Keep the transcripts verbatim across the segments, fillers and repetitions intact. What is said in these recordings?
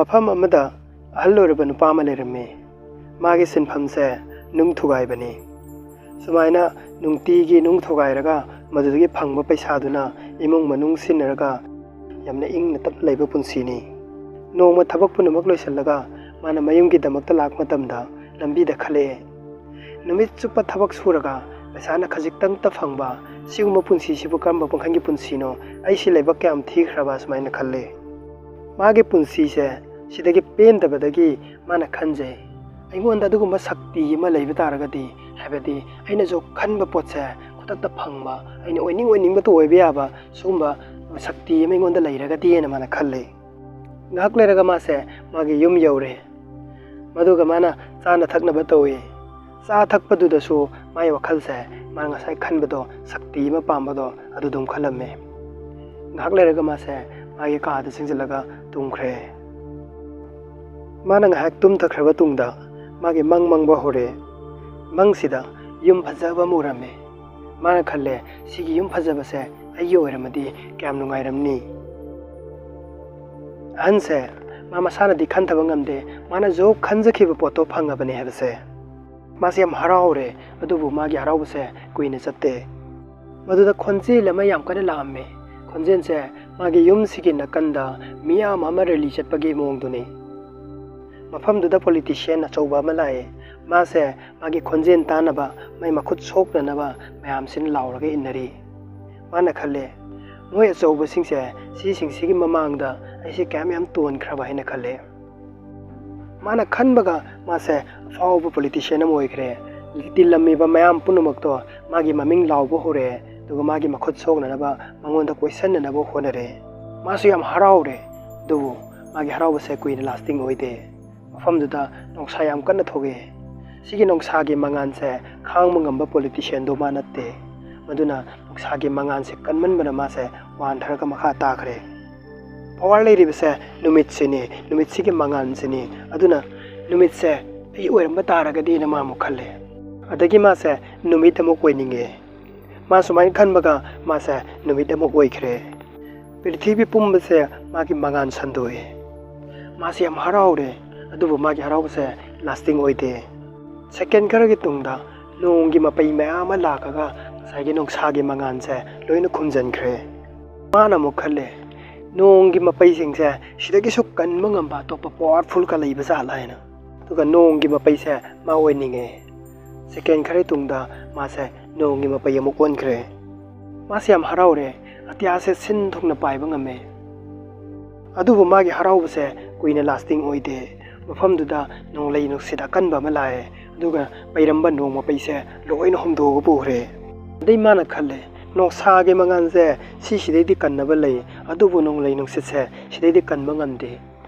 ꯃꯐꯝ ꯑꯃꯗ ꯑꯍꯜ ꯑꯣꯏꯔꯕ ꯅꯨꯄꯥ ꯑꯃ ꯂꯩꯔꯝꯃꯤ꯫ ꯃꯥꯒꯤ ꯁꯤꯟꯐꯝꯁꯦ ꯅꯨꯡ ꯊꯨꯒꯥꯏꯕꯅꯤ꯫ ꯁꯨꯃꯥꯏꯅ ꯅꯨꯡꯇꯤꯒꯤ ꯅꯨꯡ ꯊꯨꯒꯥꯏꯔꯒ ꯃꯗꯨꯗꯒꯤ ꯐꯪꯕ ꯄꯩꯁꯥꯗꯨꯅ ꯏꯃꯨꯡ ꯃꯅꯨꯡ ꯁꯤꯟꯅꯔꯒ ꯌꯥꯝꯅ ꯏꯪꯅ ꯇꯞꯅ ꯂꯩꯕ ꯄꯨꯟꯁꯤꯅꯤ꯫ ꯅꯣꯡꯃ ꯊꯕꯛ ꯄꯨꯝꯅꯃꯛ ꯂꯣꯏꯁꯤꯜꯂꯒ ꯃꯥꯅ ꯃꯌꯨꯝꯒꯤꯗꯃꯛꯇ ꯂꯥꯛꯄ ꯃꯇꯝꯗ ꯂꯝꯕꯤꯗ ꯈꯜꯂꯛꯑꯦ, "ꯅꯨꯃꯤꯠ ꯆꯨꯞꯄ ꯊꯕꯛ ꯁꯨꯔꯒ ꯄꯩꯁꯥꯅ ꯈꯖꯤꯛꯇꯪꯇ ꯐꯪꯕ ꯁꯤꯒꯨꯝꯕ ꯄꯨꯟꯁꯤꯁꯤꯕꯨ ꯀꯔꯝꯕ ꯄꯥꯈꯪꯒꯤ ꯄꯨꯟꯁꯤꯅꯣ? ꯑꯩꯁꯤ ꯂꯥꯏꯕꯛ ꯀꯌꯥꯝ ꯊꯤꯈ꯭ꯔꯕ?" ꯁꯨꯃꯥꯏꯅ ꯈꯜꯂꯦ꯫ ꯃꯥꯒꯤ ꯄꯨꯟꯁꯤꯁꯦ ꯁꯤꯗꯒꯤ ꯄꯦꯟꯗꯕꯗꯒꯤ ꯃꯥꯅ ꯈꯟꯖꯩ, "ꯑꯩꯉꯣꯟꯗ ꯑꯗꯨꯒꯨꯝꯕ ꯁꯛꯇꯤ ꯑꯃ ꯂꯩꯕ ꯇꯥꯔꯒꯗꯤ, ꯍꯥꯏꯕꯗꯤ ꯑꯩꯅꯁꯨ ꯈꯟꯕ ꯄꯣꯠꯁꯦ ꯈꯨꯗꯛꯇ ꯐꯪꯕ, ꯑꯩꯅ ꯑꯣꯏꯅꯤꯡ ꯑꯣꯏꯅꯤꯡꯕꯇ ꯑꯣꯏꯕ ꯌꯥꯕ ꯁꯤꯒꯨꯝꯕ ꯁꯛꯇꯤ ꯑꯃ ꯑꯩꯉꯣꯟꯗ ꯂꯩꯔꯒꯗꯤꯅ" ꯃꯥꯅ ꯈꯜꯂꯤ꯫ ꯉꯥꯏꯍꯥꯛ ꯂꯩꯔꯒ ꯃꯥꯁꯦ ꯃꯥꯒꯤ ꯌꯨꯝ ꯌꯧꯔꯦ꯫ ꯃꯗꯨꯒ ꯃꯥꯅ ꯆꯥꯅ ꯊꯛꯅꯕ ꯇꯧꯏ꯫ ꯆꯥ ꯊꯛꯄꯗꯨꯗꯁꯨ ꯃꯥꯒꯤ ꯋꯥꯈꯜꯁꯦ ꯃꯥꯅ ꯉꯁꯥꯏ ꯈꯟꯕꯗꯣ, ꯁꯛꯇꯤ ꯑꯃ ꯄꯥꯝꯕꯗꯣ, ꯑꯗꯨ ꯑꯗꯨꯝ ꯈꯜꯂꯝꯃꯦ꯫ ꯉꯥꯏꯍꯥꯛ ꯂꯩꯔꯒ ꯃꯥꯁꯦ ꯃꯥꯒꯤ ꯀꯥꯗ ꯆꯪꯁꯤꯜꯂꯒ ꯇꯨꯝꯈ꯭ꯔꯦ꯫ ꯃꯥꯅ ꯉꯥꯏꯍꯥꯛ ꯇꯨꯝꯊꯈ꯭ꯔꯕ ꯇꯨꯡꯗ ꯃꯥꯒꯤ ꯃꯪ ꯃꯪꯕ ꯍꯧꯔꯦ꯫ ꯃꯪꯁꯤꯗ ꯌꯨꯝ ꯐꯖꯕ ꯑꯃ ꯎꯔꯝꯃꯦ꯫ ꯃꯥꯅ ꯈꯜꯂꯦ, "ꯁꯤꯒꯤ ꯌꯨꯝ ꯐꯖꯕꯁꯦ ꯑꯩꯒꯤ ꯑꯣꯏꯔꯝꯃꯗꯤ ꯀꯌꯥꯝ ꯅꯨꯡꯉꯥꯏꯔꯝꯅꯤ?" ꯑꯍꯟꯁꯦ ꯃꯥ ꯃꯁꯥꯅꯗꯤ ꯈꯟꯊꯕ ꯉꯝꯗꯦ, ꯃꯥꯅꯁꯨ ꯈꯟꯖꯈꯤꯕ ꯄꯣꯠꯇꯣ ꯐꯪꯉꯕꯅꯦ ꯍꯥꯏꯕꯁꯦ꯫ ꯃꯥꯁꯦ ꯌꯥꯝ ꯍꯔꯥꯎꯔꯦ, ꯑꯗꯨꯕꯨ ꯃꯥꯒꯤ ꯍꯔꯥꯎꯕꯁꯦ ꯀꯨꯏꯅ ꯆꯠꯇꯦ꯫ ꯃꯗꯨꯗ ꯈꯣꯟꯖꯦꯜ ꯑꯃ ꯌꯥꯝ ꯀꯟꯅ ꯂꯥꯛꯑꯝꯃꯦ꯫ ꯈꯣꯟꯖꯦꯜꯁꯦ ꯃꯥꯒꯤ ꯌꯨꯝꯁꯤꯒꯤ ꯅꯥꯀꯟꯗ ꯃꯤꯌꯥꯝ ꯑꯃ ꯔꯦꯂꯤ ꯆꯠꯄꯒꯤ ꯃꯑꯣꯡꯗꯨꯅꯤ꯫ ꯃꯐꯝꯗꯨꯗ ꯄꯣꯂꯤꯇꯤꯁꯤꯌꯥꯟ ꯑꯆꯧꯕ ꯑꯃ ꯂꯥꯛꯑꯦ꯫ ꯃꯥꯁꯦ ꯃꯥꯒꯤ ꯈꯣꯟꯖꯦꯜ ꯇꯥꯅꯕ, ꯃꯥꯏ ꯃꯈꯨꯠ ꯁꯣꯛꯅꯅꯕ ꯃꯌꯥꯝꯁꯤꯅ ꯂꯥꯎꯔꯒ ꯏꯟꯅꯔꯤ꯫ ꯃꯥꯅ ꯈꯜꯂꯦ, "ꯃꯣꯏ ꯑꯆꯧꯕꯁꯤꯡꯁꯦ, ꯁꯤꯁꯤꯡꯁꯤꯒꯤ ꯃꯃꯥꯡꯗ ꯑꯩꯁꯦ ꯀꯌꯥꯝ ꯌꯥꯝ ꯇꯣꯟꯈ꯭ꯔꯕ" ꯍꯥꯏꯅ ꯈꯜꯂꯦ꯫ ꯃꯥꯅ ꯈꯟꯕꯒ ꯃꯥꯁꯦ ꯑꯐꯥꯎꯕ ꯄꯣꯂꯤꯇꯤꯁꯤꯌꯥꯟ ꯑꯃ ꯑꯣꯏꯈ꯭ꯔꯦ꯫ ꯇꯤꯜꯂꯝꯃꯤꯕ ꯃꯌꯥꯝ ꯄꯨꯝꯅꯃꯛꯇꯣ ꯃꯥꯒꯤ ꯃꯃꯤꯡ ꯂꯥꯎꯕ ꯍꯧꯔꯦ, ꯑꯗꯨꯒ ꯃꯥꯒꯤ ꯃꯈꯨꯠ ꯁꯣꯛꯅꯅꯕ, ꯃꯉꯣꯟꯗ ꯀꯣꯏꯁꯟꯅꯅꯕ ꯍꯣꯠꯅꯔꯦ꯫ ꯃꯥꯁꯨ ꯌꯥꯝ ꯍꯔꯥꯎꯔꯦ, ꯑꯗꯨꯕꯨ ꯃꯥꯒꯤ ꯍꯔꯥꯎꯕꯁꯦ ꯀꯨꯏꯅ ꯂꯥꯁꯇꯤꯡ ꯑꯣꯏꯗꯦ꯫ ꯃꯐꯝꯗꯨꯗ ꯅꯨꯡꯁꯥ ꯌꯥꯝ ꯀꯟꯅ ꯊꯣꯛꯑꯦ꯫ ꯁꯤꯒꯤ ꯅꯨꯡꯁꯥꯒꯤ ꯃꯉꯥꯜꯁꯦ ꯈꯥꯡꯕ ꯉꯝꯕ ꯄꯣꯂꯤꯇꯤꯁꯤꯌꯥꯟꯗꯣ ꯃꯥ ꯅꯠꯇꯦ꯫ ꯃꯗꯨꯅ ꯅꯨꯡꯁꯥꯒꯤ ꯃꯉꯥꯜꯁꯦ ꯀꯟꯃꯟꯕꯅ ꯃꯥꯁꯦ ꯋꯥꯟꯊꯔꯒ ꯃꯈꯥ ꯇꯥꯈ꯭ꯔꯦ꯫ ꯄꯋꯥꯔ ꯂꯩꯔꯤꯕꯁꯦ ꯅꯨꯃꯤꯠꯁꯤꯅꯤ, ꯅꯨꯃꯤꯠꯁꯤꯒꯤ ꯃꯉꯥꯜꯁꯤꯅꯤ꯫ ꯑꯗꯨꯅ ꯅꯨꯃꯤꯠꯁꯦ ꯑꯩ ꯑꯣꯏꯔꯝꯕ ꯇꯥꯔꯒꯗꯤꯅ ꯃꯥ ꯑꯃꯨꯛ ꯈꯜꯂꯦ꯫ ꯑꯗꯒꯤ ꯃꯥꯁꯦ ꯅꯨꯃꯤꯠ ꯑꯃꯨꯛ ꯑꯣꯏꯅꯤꯡꯉꯦ꯫ ꯃꯥ ꯁꯨꯃꯥꯏꯅ ꯈꯟꯕꯒ ꯃꯥꯁꯦ ꯅꯨꯃꯤꯠ ꯑꯃꯨꯛ ꯑꯣꯏꯈ꯭ꯔꯦ꯫ ꯄ꯭ꯔꯤꯊꯤꯕꯤ ꯄꯨꯝꯕꯁꯦ ꯃꯥꯒꯤ ꯃꯉꯥꯜ ꯁꯟꯗꯣꯛꯑꯦ꯫ ꯃꯥꯁꯦ ꯌꯥꯝ ꯍꯔꯥꯎꯔꯦ꯫ ꯑꯗꯨꯕꯨ ꯃꯥꯒꯤ ꯍꯔꯥꯎꯕꯁꯦ lasting ꯑꯣꯏꯗꯦ꯫ Second ꯈꯔꯒꯤ ꯇꯨꯡꯗ ꯅꯣꯡꯒꯤ ꯃꯄꯩ ꯃꯌꯥꯝ ꯑꯃ ꯂꯥꯛꯂꯒ ꯉꯁꯥꯏꯒꯤ ꯅꯨꯡꯁꯥꯒꯤ ꯃꯉꯥꯜꯁꯦ ꯂꯣꯏꯅ ꯈꯨꯝꯖꯤꯟꯈ꯭ꯔꯦ꯫ ꯃꯥꯅ ꯑꯃꯨꯛ ꯈꯜꯂꯦ, "ꯅꯣꯡꯒꯤ ꯃꯄꯩꯁꯤꯡꯁꯦ ꯁꯤꯗꯒꯤꯁꯨ ꯀꯟꯕ ꯉꯝꯕ ꯑꯇꯣꯞꯄ powerful ꯀ ꯂꯩꯕ ꯖꯥꯠꯂꯥ?" ꯍꯥꯏꯅ꯫ ꯑꯗꯨꯒ ꯅꯣꯡꯒꯤ ꯃꯄꯩꯁꯦ ꯃꯥ ꯑꯣꯏꯅꯤꯡꯉꯦ꯫ Second ꯈꯔꯒꯤ ꯇꯨꯡꯗ ꯃꯥꯁꯦ ꯅꯣꯡꯒꯤ ꯃꯄꯩ ꯑꯃꯨꯛ ꯑꯣꯟꯈ꯭ꯔꯦ꯫ ꯃꯥꯁꯦ ꯌꯥꯝ ꯍꯔꯥꯎꯔꯦ꯫ ꯑꯇꯤꯌꯥꯁꯦ ꯁꯤꯟ ꯊꯨꯡꯅ ꯄꯥꯏꯕ ꯉꯝꯃꯦ꯫ ꯑꯗꯨꯕꯨ ꯃꯥꯒꯤ ꯍꯔꯥꯎꯕꯁꯦ ꯀꯨꯏꯅ lasting ꯑꯣꯏꯗꯦ꯫ ꯃꯐꯝꯗꯨꯗ ꯅꯣꯡꯂꯩ ꯅꯨꯡꯁꯤꯠ ꯑꯀꯟꯕ ꯑꯃ ꯂꯥꯛꯑꯦ, ꯑꯗꯨꯒ ꯄꯩꯔꯝꯕ ꯅꯣꯡ ꯃꯄꯩꯁꯦ ꯂꯣꯏꯅ ꯍꯨꯝꯗꯣꯛꯑꯒ ꯄꯨꯈ꯭ꯔꯦ꯫ ꯑꯗꯩ ꯃꯥꯅ ꯈꯜꯂꯦ, "ꯅꯨꯡꯁꯥꯒꯤ ꯃꯉꯥꯜꯁꯦ ꯁꯤꯁꯤꯗꯩꯗꯤ ꯀꯟꯅꯕ ꯂꯩ, ꯑꯗꯨꯕꯨ ꯅꯣꯡꯂꯩ ꯅꯨꯡꯁꯤꯠꯁꯦ ꯁꯤꯗꯩꯗꯤ ꯀꯟꯕ ꯉꯝꯗꯦ꯫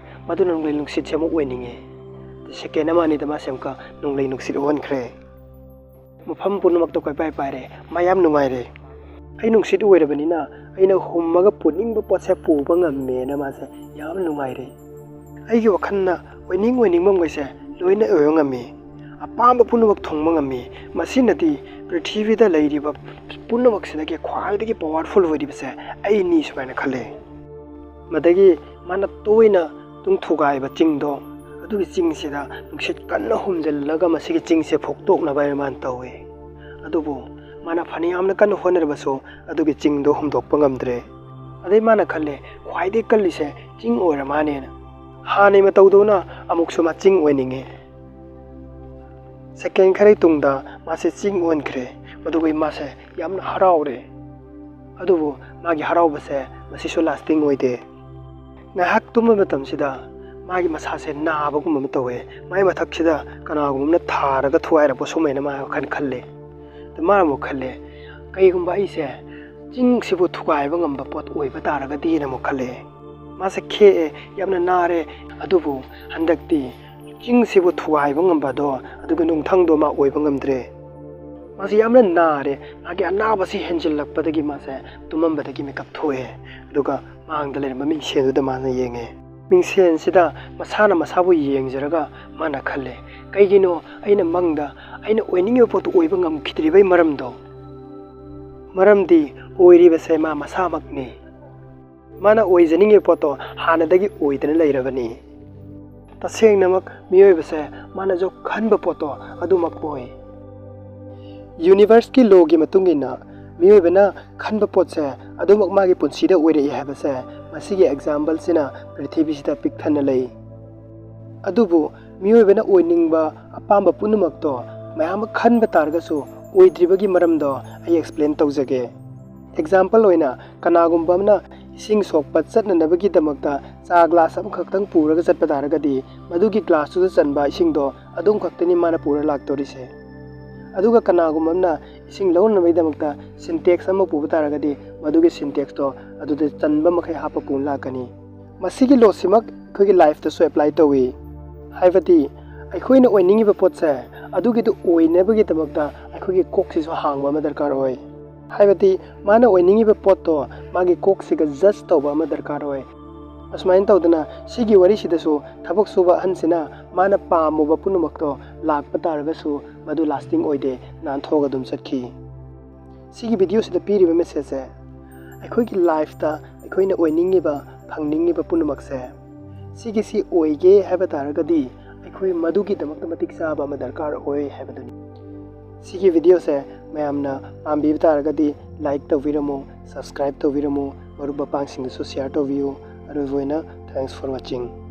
ꯃꯗꯨꯅ ꯅꯣꯡꯂꯩ ꯅꯨꯡꯁꯤꯠꯁꯦ ꯑꯃꯨꯛ ꯑꯣꯏꯅꯤꯡꯉꯦ꯫" Second ꯑꯃ ꯑꯅꯤꯗ ꯃꯥꯁꯦ ꯑꯃꯨꯛꯀ ꯅꯣꯡꯂꯩ ꯅꯨꯡꯁꯤꯠ ꯑꯣꯟꯈ꯭ꯔꯦ꯫ ꯃꯐꯝ ꯄꯨꯝꯅꯃꯛꯇ ꯀꯣꯏꯄꯥꯏ ꯄꯥꯏꯔꯦ꯫ ꯃꯥ ꯌꯥꯝ ꯅꯨꯡꯉꯥꯏꯔꯦ꯫ "ꯑꯩ ꯅꯨꯡꯁꯤꯠ ꯑꯣꯏꯔꯕꯅꯤꯅ ꯑꯩꯅ ꯍꯨꯝꯃꯒ ꯄꯨꯅꯤꯡꯕ ꯄꯣꯠꯁꯦ ꯄꯨꯕ ꯉꯝꯃꯦꯅ" ꯃꯥꯁꯦ ꯌꯥꯝ ꯅꯨꯡꯉꯥꯏꯔꯦ꯫ "ꯑꯩꯒꯤ ꯋꯥꯈꯜꯅ ꯑꯣꯏꯅꯤꯡ ꯑꯣꯏꯅꯤꯡꯕ ꯃꯈꯩꯁꯦ ꯂꯣꯏꯅ ꯑꯣꯏꯕ ꯉꯝꯃꯤ꯫ ꯑꯄꯥꯝꯕ ꯄꯨꯝꯅꯃꯛ ꯊꯨꯡꯕ ꯉꯝꯃꯤ꯫ ꯃꯁꯤꯅꯗꯤ ꯄ꯭ꯔꯤꯊꯤꯕꯤꯗ ꯂꯩꯔꯤꯕ ꯄꯨꯝꯅꯃꯛꯁꯤꯗꯒꯤ ꯈ꯭ꯋꯥꯏꯗꯒꯤ powerful ꯑꯣꯏꯔꯤꯕꯁꯦ ꯑꯩꯅꯤ" ꯁꯨꯃꯥꯏꯅ ꯈꯜꯂꯦ꯫ ꯃꯗꯒꯤ ꯃꯥꯅ ꯇꯣꯏꯅ ꯇꯨꯡ ꯊꯨꯒꯥꯏꯕ ꯆꯤꯡꯗꯣ, ꯑꯗꯨꯒꯤ ꯆꯤꯡꯁꯤꯗ ꯅꯨꯡꯁꯤꯠ ꯀꯟꯅ ꯍꯨꯝꯖꯤꯜꯂꯒ ꯃꯁꯤꯒꯤ ꯆꯤꯡꯁꯦ ꯐꯨꯛꯇꯣꯛꯅꯕ ꯍꯥꯏꯅ ꯃꯥꯅ ꯇꯧꯋꯦ꯫ ꯑꯗꯨꯕꯨ ꯃꯥꯅ ꯐꯅꯌꯥꯝꯅ ꯀꯟꯅ ꯍꯣꯠꯅꯔꯕꯁꯨ ꯑꯗꯨꯒꯤ ꯆꯤꯡꯗꯣ ꯍꯨꯝꯗꯣꯛꯄ ꯉꯝꯗ꯭ꯔꯦ꯫ ꯑꯗꯩ ꯃꯥꯅ ꯈꯜꯂꯦ, "ꯈ꯭ꯋꯥꯏꯗꯒꯤ ꯀꯜꯂꯤꯁꯦ ꯆꯤꯡ ꯑꯣꯏꯔ ꯃꯥꯅꯦꯅ"꯫ ꯍꯥꯟꯅꯩ ꯃꯇꯧꯗꯧꯅ ꯑꯃꯨꯛꯁꯨ ꯃꯥ ꯆꯤꯡ ꯑꯣꯏꯅꯤꯡꯉꯦ꯫ Second ꯈꯔꯒꯤ ꯇꯨꯡꯗ ꯃꯥꯁꯦ ꯆꯤꯡ ꯑꯣꯟꯈ꯭ꯔꯦ꯫ ꯃꯗꯨꯒꯤ ꯃꯥꯁꯦ ꯌꯥꯝꯅ ꯍꯔꯥꯎꯔꯦ꯫ ꯑꯗꯨꯕꯨ ꯃꯥꯒꯤ ꯍꯔꯥꯎꯕꯁꯦ ꯃꯁꯤꯁꯨ lasting ꯑꯣꯏꯗꯦ꯫ ꯉꯥꯏꯍꯥꯛ ꯇꯨꯝꯕ ꯃꯇꯝꯁꯤꯗ ꯃꯥꯒꯤ ꯃꯁꯥꯁꯦ ꯅꯥꯕꯒꯨꯝꯕ ꯑꯃ ꯇꯧꯋꯦ꯫ ꯃꯥꯒꯤ ꯃꯊꯛꯁꯤꯗ ꯀꯅꯥꯒꯨꯝꯕ ꯑꯃꯅ ꯊꯥꯔꯒ ꯊꯨꯒꯥꯏꯔꯛꯄ ꯁꯨꯃꯥꯏꯅ ꯃꯥ ꯋꯥꯈꯜ ꯈꯜꯂꯦ꯫ ꯑꯗ ꯃꯥꯅ ꯑꯃꯨꯛ ꯈꯜꯂꯦ, "ꯀꯩꯒꯨꯝꯕ ꯑꯩꯁꯦ ꯆꯤꯡꯁꯤꯕꯨ ꯊꯨꯒꯥꯏꯕ ꯉꯝꯕ ꯄꯣꯠ ꯑꯣꯏꯕ ꯇꯥꯔꯒꯗꯤꯅ" ꯑꯃꯨꯛ ꯈꯜꯂꯦ꯫ ꯃꯥꯁꯦ ꯈꯦꯛꯑꯦ, ꯌꯥꯝꯅ ꯅꯥꯔꯦ꯫ ꯑꯗꯨꯕꯨ ꯍꯟꯗꯛꯇꯤ ꯆꯤꯡꯁꯤꯕꯨ ꯊꯨꯒꯥꯏꯕ ꯉꯝꯕꯗꯣ, ꯑꯗꯨꯒꯤ ꯅꯨꯡꯊꯪꯗꯣ ꯃꯥ ꯑꯣꯏꯕ ꯉꯝꯗ꯭ꯔꯦ꯫ ꯃꯥꯁꯤ ꯌꯥꯝꯅ ꯅꯥꯔꯦ꯫ ꯃꯥꯒꯤ ꯑꯅꯥꯕꯁꯤ ꯍꯦꯟꯖꯤꯜꯂꯛꯄꯗꯒꯤ ꯃꯥꯁꯦ ꯇꯨꯝꯃꯝꯕꯗꯒꯤ ꯃꯤꯀꯞ ꯊꯣꯛꯑꯦ꯫ ꯑꯗꯨꯒ ꯃꯥꯡꯗ ꯂꯩꯔꯝꯕ ꯃꯤꯡꯁꯦꯟꯗꯨꯗ ꯃꯥꯅ ꯌꯦꯡꯉꯦ꯫ ꯃꯤꯡꯁꯦꯟꯁꯤꯗ ꯃꯁꯥꯅ ꯃꯁꯥꯕꯨ ꯌꯦꯡꯖꯔꯒ ꯃꯥꯅ ꯈꯜꯂꯦ, "ꯀꯩꯒꯤꯅꯣ ꯑꯩꯅ ꯃꯪꯗ ꯑꯩꯅ ꯑꯣꯏꯅꯤꯡꯉꯤꯕ ꯄꯣꯠꯇꯨ ꯑꯣꯏꯕ ꯉꯝꯈꯤꯗ꯭ꯔꯤꯕꯩ ꯃꯔꯝꯗꯣ?" ꯃꯔꯝꯗꯤ ꯑꯣꯏꯔꯤꯕꯁꯦ ꯃꯥ ꯃꯁꯥꯃꯛꯅꯤ꯫ ꯃꯥꯅ ꯑꯣꯏꯖꯅꯤꯡꯉꯤꯕ ꯄꯣꯠꯇꯣ ꯍꯥꯟꯅꯗꯒꯤ ꯑꯣꯏꯗꯅ ꯂꯩꯔꯕꯅꯤ꯫ ꯇꯁꯦꯡꯅꯃꯛ ꯃꯤꯑꯣꯏꯕꯁꯦ ꯃꯥꯅꯁꯨ ꯈꯟꯕ ꯄꯣꯠꯇꯣ ꯑꯗꯨꯃꯛ ꯑꯣꯏ꯫ ꯌꯨꯅꯤꯚꯔꯁꯀꯤ ꯂꯣꯒꯤ ꯃꯇꯨꯡ ꯏꯟꯅ ꯃꯤꯑꯣꯏꯕꯅ ꯈꯟꯕ ꯄꯣꯠꯁꯦ ꯑꯗꯨꯃꯛ ꯃꯥꯒꯤ ꯄꯨꯟꯁꯤꯗ ꯑꯣꯏꯔꯛꯏ ꯍꯥꯏꯕꯁꯦ ꯃꯁꯤꯒꯤ ꯑꯦꯛꯖꯥꯝꯄꯜꯁꯤꯅ ꯄ꯭ꯔꯤꯊꯤꯕꯤꯁꯤꯗ ꯄꯤꯛ ꯊꯟꯅ ꯂꯩ꯫ ꯑꯗꯨꯕꯨ ꯃꯤꯑꯣꯏꯕꯅ ꯑꯣꯏꯅꯤꯡꯕ ꯑꯄꯥꯝꯕ ꯄꯨꯝꯅꯃꯛꯇꯣ ꯃꯌꯥꯝ ꯑꯃ ꯈꯟꯕ ꯇꯥꯔꯒꯁꯨ ꯑꯣꯏꯗ꯭ꯔꯤꯕꯒꯤ ꯃꯔꯝꯗꯣ ꯑꯩ ꯑꯦꯛꯁꯄ꯭ꯂꯦꯟ ꯇꯧꯖꯒꯦ꯫ ꯑꯦꯛꯖꯥꯝꯄꯜ ꯑꯣꯏꯅ, ꯀꯅꯥꯒꯨꯝꯕ ꯑꯃꯅ ꯏꯁꯤꯡ ꯁꯣꯛꯄ ꯆꯠꯅꯅꯕꯒꯤꯗꯃꯛꯇ ꯆꯥ ꯒ꯭ꯂꯥꯁ ꯑꯃꯈꯛꯇꯪ ꯄꯨꯔꯒ ꯆꯠꯄ ꯇꯥꯔꯒꯗꯤ ꯃꯗꯨꯒꯤ ꯒ꯭ꯂꯥꯁꯇꯨꯗ ꯆꯟꯕ ꯏꯁꯤꯡꯗꯣ ꯑꯗꯨꯝ ꯈꯛꯇꯅꯤ ꯃꯥꯅ ꯄꯨꯔ ꯂꯥꯛꯇꯣꯔꯤꯁꯦ꯫ ꯑꯗꯨꯒ ꯀꯅꯥꯒꯨꯝꯕ ꯑꯃꯅ ꯏꯁꯤꯡ ꯂꯧꯅꯕꯒꯤꯗꯃꯛꯇ ꯁꯤꯟꯇꯦꯛꯁ ꯑꯃ ꯄꯨꯕ ꯇꯥꯔꯒꯗꯤ ꯃꯗꯨꯒꯤ ꯁꯤꯟꯇꯦꯛꯁꯇꯣ ꯑꯗꯨꯗ ꯆꯟꯕ ꯃꯈꯩ ꯍꯥꯞꯄ ꯄꯨꯔ ꯂꯥꯛꯀꯅꯤ꯫ ꯃꯁꯤꯒꯤ ꯂꯣꯁꯤꯃꯛ ꯑꯩꯈꯣꯏꯒꯤ ꯂꯥꯏꯐꯇꯁꯨ ꯑꯦꯄ꯭ꯂꯥꯏ ꯇꯧꯏ꯫ ꯍꯥꯏꯕꯗꯤ ꯑꯩꯈꯣꯏꯅ ꯑꯣꯏꯅꯤꯡꯉꯤꯕ ꯄꯣꯠꯁꯦ ꯑꯗꯨꯒꯤꯗꯨ ꯑꯣꯏꯅꯕꯒꯤꯗꯃꯛꯇ ꯑꯩꯈꯣꯏꯒꯤ ꯀꯣꯛꯁꯤꯁꯨ ꯍꯥꯡꯕ ꯑꯃ ꯗꯔꯀꯥꯔ ꯑꯣꯏ꯫ ꯍꯥꯏꯕꯗꯤ ꯃꯥꯅ ꯑꯣꯏꯅꯤꯡꯉꯤꯕ ꯄꯣꯠꯇꯣ ꯃꯥꯒꯤ ꯀꯣꯛꯁꯤꯒ ꯖꯁ ꯇꯧꯕ ꯑꯃ ꯗꯔꯀꯥꯔ ꯑꯣꯏ꯫ ꯑꯁꯨꯃꯥꯏꯅ ꯇꯧꯗꯅ ꯁꯤꯒꯤ ꯋꯥꯔꯤꯁꯤꯗꯁꯨ ꯊꯕꯛ ꯁꯨꯕ ꯑꯍꯟꯁꯤꯅ ꯃꯥꯅ ꯄꯥꯝꯃꯨꯕ ꯄꯨꯝꯅꯃꯛꯇꯣ ꯂꯥꯛꯄ ꯇꯥꯔꯒꯁꯨ ꯃꯗꯨ ꯂꯥꯁꯇꯤꯡ ꯑꯣꯏꯗꯦ, ꯅꯥꯟꯊꯣꯛꯑꯒ ꯑꯗꯨꯝ ꯆꯠꯈꯤ꯫ ꯁꯤꯒꯤ ꯚꯤꯗꯤꯑꯣꯁꯤꯗ ꯄꯤꯔꯤꯕ ꯃꯦꯁꯦꯖꯁꯦ ꯑꯩꯈꯣꯏꯒꯤ ꯂꯥꯏꯐꯇ ꯑꯩꯈꯣꯏꯅ ꯑꯣꯏꯅꯤꯡꯉꯤꯕ, ꯐꯪꯅꯤꯡꯉꯤꯕ ꯄꯨꯝꯅꯃꯛꯁꯦ ꯁꯤꯒꯤꯁꯤ ꯑꯣꯏꯒꯦ ꯍꯥꯏꯕ ꯇꯥꯔꯒꯗꯤ ꯑꯩꯈꯣꯏ ꯃꯗꯨꯒꯤꯗꯃꯛꯇ ꯃꯇꯤꯛ ꯆꯥꯕ ꯑꯃ ꯗꯔꯀꯥꯔ ꯑꯣꯏ ꯍꯥꯏꯕꯗꯨꯅꯤ꯫ ꯁꯤꯒꯤ ꯚꯤꯗꯤꯑꯣꯁꯦ ꯃꯌꯥꯝꯅ ꯄꯥꯝꯕꯤꯕ ꯇꯥꯔꯒꯗꯤ ꯂꯥꯏꯛ ꯇꯧꯕꯤꯔꯝꯃꯨ, ꯁꯕꯁꯀ꯭ꯔꯥꯏꯕ ꯇꯧꯕꯤꯔꯝꯃꯨ, ꯃꯔꯨꯞ ꯃꯄꯥꯡꯁꯤꯡꯗꯁꯨ ꯁꯤꯌꯥꯔ ꯇꯧꯕꯤꯌꯨ꯫ ꯑꯔꯣꯏꯕ ꯑꯣꯏꯅ, thanks for watching꯫